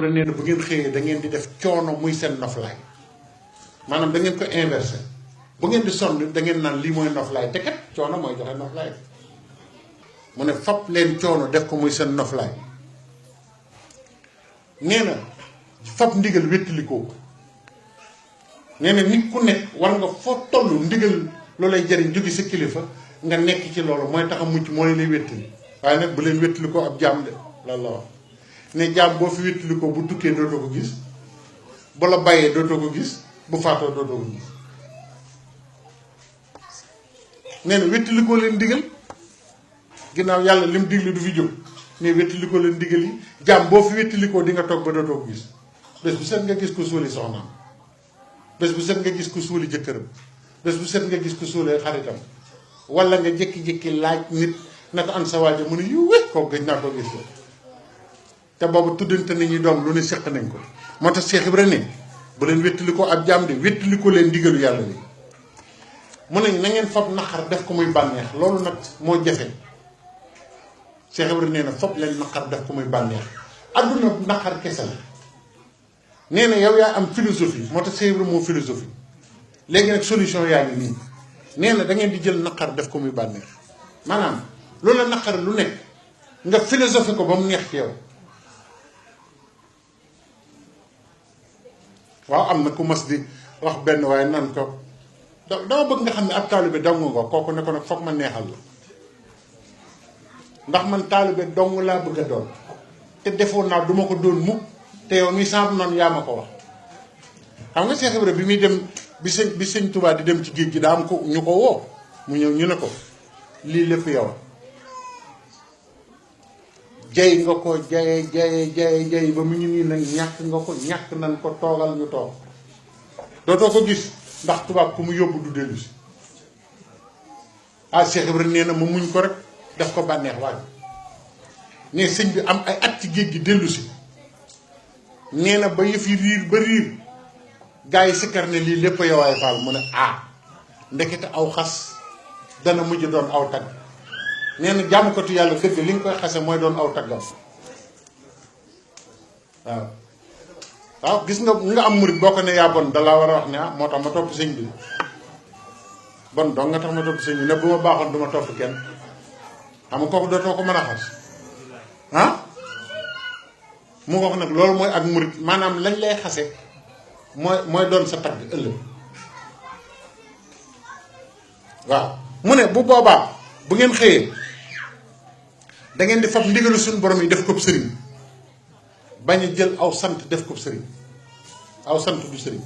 nee na bu ngeen xëyee da ngeen di def coono muy seen noflaay maanaam da ngeen ko inversé bu ngeen di sonn da ngeen naan lii mooy noflaay te kat coono mooy joxe noflaay mu ne fab leen coono def ko muy seen noflaay nee na fab ndigal wéttalikoo ko nee na nit ku nekk war nga foo toll ndigal loolu lay jariñ jóge sa kilifa nga nekk ci loolu mooy tax a mucc moo lay wéttali waaye nag bu leen wéttalikoo ab jaam de loolu la wax ne jaam boo fi wéttalikoo bu tukkee dootoo ko gis bu la bàyyee dootoo ko gis bu faatoo dootoo ko gis nee na wéttalikoo leen ndigal ginnaaw yàlla lim digle du fi jóg ne wéttalikoo leen ndigal yi jaam boo fi wéttalikoo di nga toog ba dootoo ko gis bés bu set nga gis ko suuli soxnaam bés bu set nga gis ko suuli jëkkëram bés bu set nga gis ko suulee xaritam wala nga jékki-jékki laaj nit na ko an sa waaja mu ne yu wét koo gëj naa ko gis ko te boobu tuddante nit ñi doom lu ne seq nañ ko moo tax Cheikh Ibra ne bu leen wéttalikoo ab jaam de wéttalikoo leen ndigalu yàlla li mu ne na ngeen fab naqar def ko muy bànneex loolu nag moo jafe Cheikh Ibra nee na fab leen naqar def ko muy bànneex adduna naqar kese la nee na yow yaa am philosophie moo tax Cheikh Ibra moo philosophie léegi nag solution yaa ngi nii nee na da ngeen di jël naqar def ko muy bànneex maanaam loolu la naqar lu nekk nga philosophie ko ba mu neex ci yow waaw am na ku mas di wax benn waaye nan ko dama bëgg nga xam ne ab taalibe dong nga kooku ne ko nag foog ma neexal la ndax man taalibe dong laa bëgg a doon te defoon naa duma ko doon mukk te yow mi sàmm noonu yaa ma ko wax xam nga Cheikh Ibra bi muy dem bi sëñ Touba di dem ci géej gi daa am ko ñu ko woo mu ñëw ñu ne ko lii lépp yow jay nga ko jaye ba mu ngi nii nag ñàkk nga ko ñàkk nañ ko toogal ñu toog dootoo ko gis ndax tubaab ku mu yóbbu du dellu si ah Cheikh Ibra nee na ma muñ ko rek def ko bànneex waaye ne sëñ bi am ay at ci géej gi dellu si nee na ba yëf yi riir ba riir gaa yi sikkar ne lii lépp yow ay faal mu ne ndekete aw xas dana mujj doon aw tagg nee na jàmmkatu yàlla dëgg li nga koy xase mooy doon aw taggam waaw gis nga am murit boo ko ne yaa bon dalaa war a wax ne moo tax ma topp sëñ bi bon donc nga tax ma topp sëñ bi ne bu ma baaxoon du ma topp kenn xam nga kooku dootoo ko mën a xas mu wax nag loolu mooy ak murit maanaam lañ lay xase mooy doon sa tagg ëllëg waaw mu ne bu boobaa bu ngeen xëyee da ngeen di fab ndigalu suñu borom yi def ko sëriñ bañ a jël aw sant def ko sëriñ aw sant du sëriñ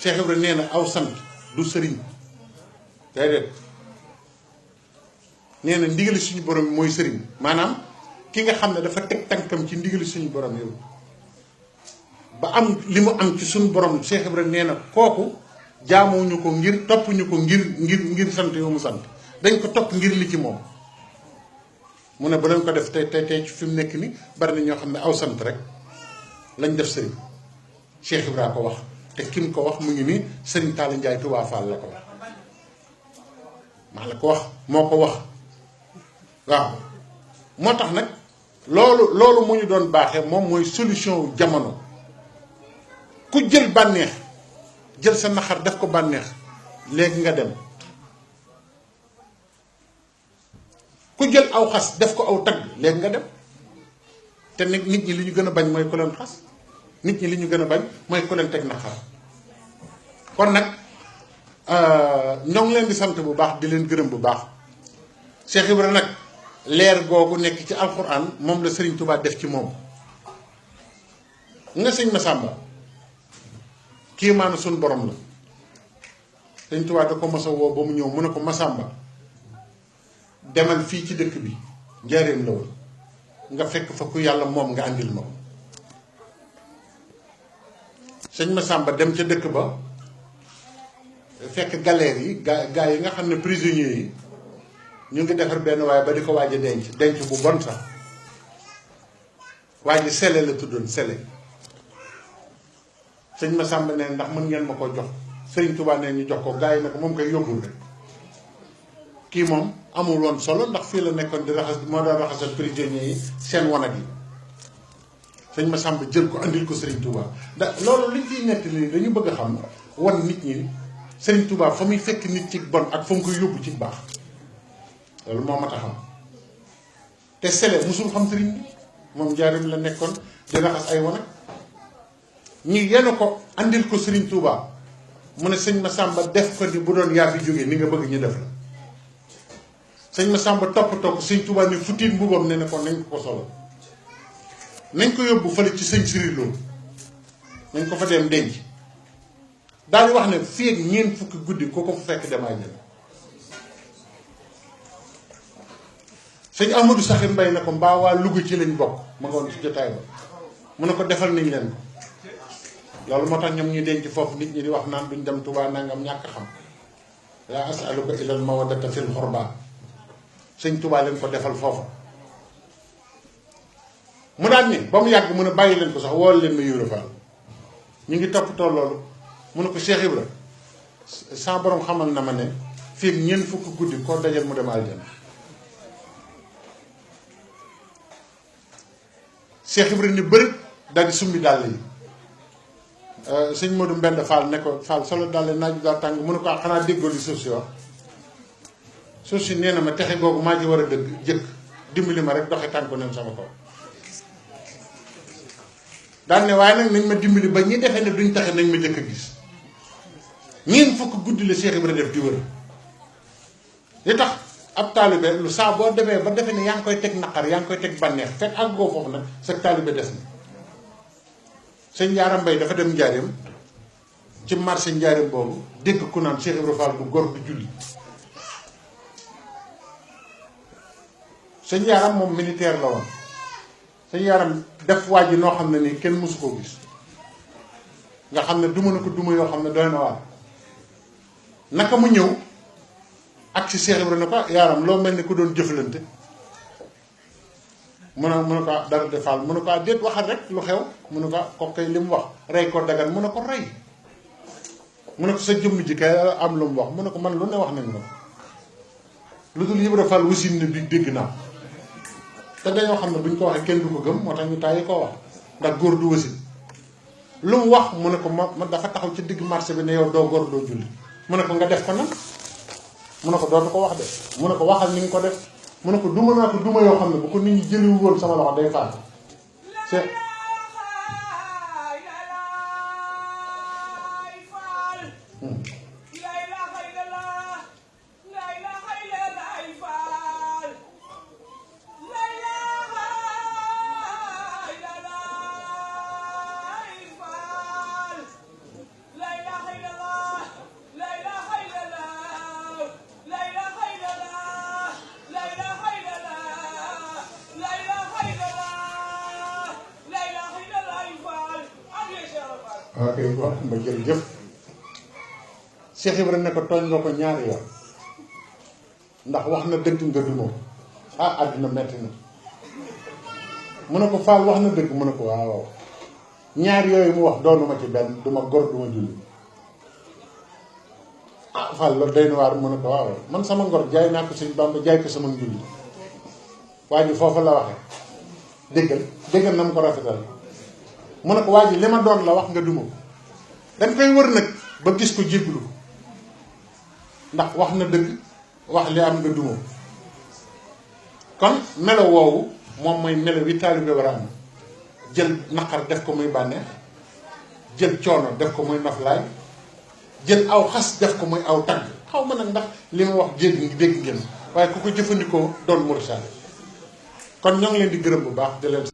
Cheikh Ibra nee na aw sant du sëriñ déedéet nee na ndigali suñu borom yi mooy sëriñ maanaam ki nga xam ne dafa teg tànkam ci ndigali suñu borom yow ba am li mu am ci suñu borom Cheikh Ibra nee na kooku jaamuñu ko ngir topp ñu ko ngir sant yow mu sant dañ ko topp ngir li ci moom mu ne ba leen ko def tey ci fi mu nekk ni bari na ñoo xam ne aw sant rek lañ def sëriñ Cheikh Ibra ko wax te kim ko wax mu ngi ni sëriñ Talla Ndiaye Touba Fall la ko wax maa la ko wax moo ko wax waaw moo tax nag loolu mu ñu doon baaxee moom mooy solution wu jamono ku jël bànneex jël sa naxar def ko bànneex léegi nga dem ku jël aw xas def ko aw tagg léegi nga dem te nit ñi li ñu gën a bañ mooy ku leen xas nit ñi li ñu gën a bañ mooy ku leen teg naxar kon nag ñoo ngi leen di sant bu baax di leen gërëm bu baax Cheikh Ibra nag leer googu nekk ci alxuraan moom la Serigne Touba def ci moom nga sëñ Massamba kii maanaam suñu borom la Serigne Touba da ko mos a woo ba mu ñëw mu ne ko Massamba demal fii ci dëkk bi njaareem la woon nga fekk fa ku yàlla moom nga àndil ma ko sëñ Massamba dem ca dëkk ba fekk galère yi gaa yi nga xam ne prisonniers yi ñu ngi defar benn waaye ba di ko waaj a denc bu bon sax waa ji sele la tuddoon sele sëñ Massamba ne ndax mën ngeen ma ko jox Sëriñ Tuubaa ne ñu jox ko gaa yi ne ko moom koy yóbbul rek kii moom amul woon solo ndax fii la nekkoon di raxas moo doon raxasal prisonniers yi seen wanag yi sëñ Massamba jël ko andil ko Serigne Touba loolu liñ ciy nettali dañu bëgg a xam wan nit ñi Serigne Touba fa muy fekk nit ci bon ak fa mu koy yóbbu ci baax loolu moo mat a xam te sele musul xam Serigne bi moom njaarim la nekkoon di raxas ay wana ñu yenu ko andil ko Serigne Touba mu ne sëñ Massamba def ko ni bu doon yaa fi jógee ni nga bëgg ñu def la sëñ Massamba topp sëñ Touba ni futiin mbubam ne ko nañ ko solo nañ ko yóbbu fële ci sëñ Siri Lo nañ ko fa dem denc daal di wax ne fii ak ñeent fukki guddi ko fa fekk demaa jël sëñ Amadou Saxir Mbay ne ko mbaa waa Louga ci lañ bokk ma nga woon ci jotaay ba mu ne ko defal nañ leen ko loolu moo tax ñoom ñuy denc foofu nit ñi di wax naan duñ dem Touba nangam ñàkk xam laa asaluka ilal mawaddata fil xurba sëñ Touba leen ko defal foofu mu daan ni ba mu yàgg mu ne bàyyi leen ko sax wool leen ma Ibra Fall ñu ngi toppatoo loolu mu ne ko Cheikh Ibra sa borom xamal na ma ne fii ak ñeent fukki guddi koo dajal mu dem aljana Cheikh Ibra ni bëri daal di summi dàll yi sëñ Modou Mbend Fall ne ko Fall solo dàll naaj bi daa tàng mu ne ko xanaa déggoo li suuf si wax suuf si nee na ma texe googu maa ci war a dëgg jëkk dimbali ma rek doxe tànku neen sama kaw daan ne waaye nag nañ ma dimbali ba ñi defee ne duñ taxe nañ ma jëkk a gis ñeent fukk guddi la Cheikh Ibra def di wër li tax ab taalibe lu saa boo demee ba defee ne yaa ngi koy teg naqar yaa ngi koy teg bànneex fekk ak goo foofu nag sa taalibe des na sëñ Yaaram Mbay dafa dem njaareem ci marché njaareem boobu dégg ku naan Cheikh Ibra Fall bu góor du julli sëñ Yaaram moom militaire la woon sëñ Yaaram def waa ji noo xam ne nii kenn mësu koo gis nga xam ne duma na ko duma yoo xam ne doy na waar naka mu ñëw ak si Cheikh Ibra ne ko Yaaram loo mel ni ku doon jëflante mu ne ko dara defal mu ne ko déet waxal rek lu xew mu ne ko kay li mu wax rey ko dagan mu ne ko rey mu ne ko sa jëmm ji kay am lu mu wax mu ne ko man lu ne wax nañ ma lu dul Ibra Fall wasin ne bi dégg naa te dañoo xam ne buñ ko waxee kenn du ko gëm moo tax ñu tàyyi koo wax ndax góor du wasin lu mu wax mu ne ko ma dafa taxaw ci digg marché bi ne yow doo góor doo julli mu ne ko nga def ko nag mu ne ko dootu ko wax de mu ne ko waxal ni nga ko def mu ne ko duma naa ko duma yoo xam ne bu ko nit ñi jëliwu woon sama loxo day faatu c'est ok wax ma jërëjëf Cheikh Ibra ne ko tooñ nga ko ñaari yoon ndax wax na dëgg nga duma àdduna metti na mu ne ko Fall wax na dëgg mu ne ko waaw ñaar yooyu mu wax doonuma ci benn duma gor duma julli Fall loolu day na waar mu ne ko waaw man sama ngor jaay naa ko Sëñ Bamba jaay ko sama njulli waa ji foofu la waxe déggal na mu ko rafetal mu ne ko waa ji li ma doon la wax nga duma ko dañ koy wër nag ba gis ko jéglu ndax wax na dëgg wax li am nga duma kon melo woowu moom mooy melo wi taalibe war a am jël naqar def ko muy bànneex jël coono def ko muy noflaay jël aw xas def ko muy aw tagg xaw ma nag ndax li ma wax dégg ngeen waaye ku ko jëfandikoo doon mursaale kon ñoo ngi leen di gërëm bu baax di leen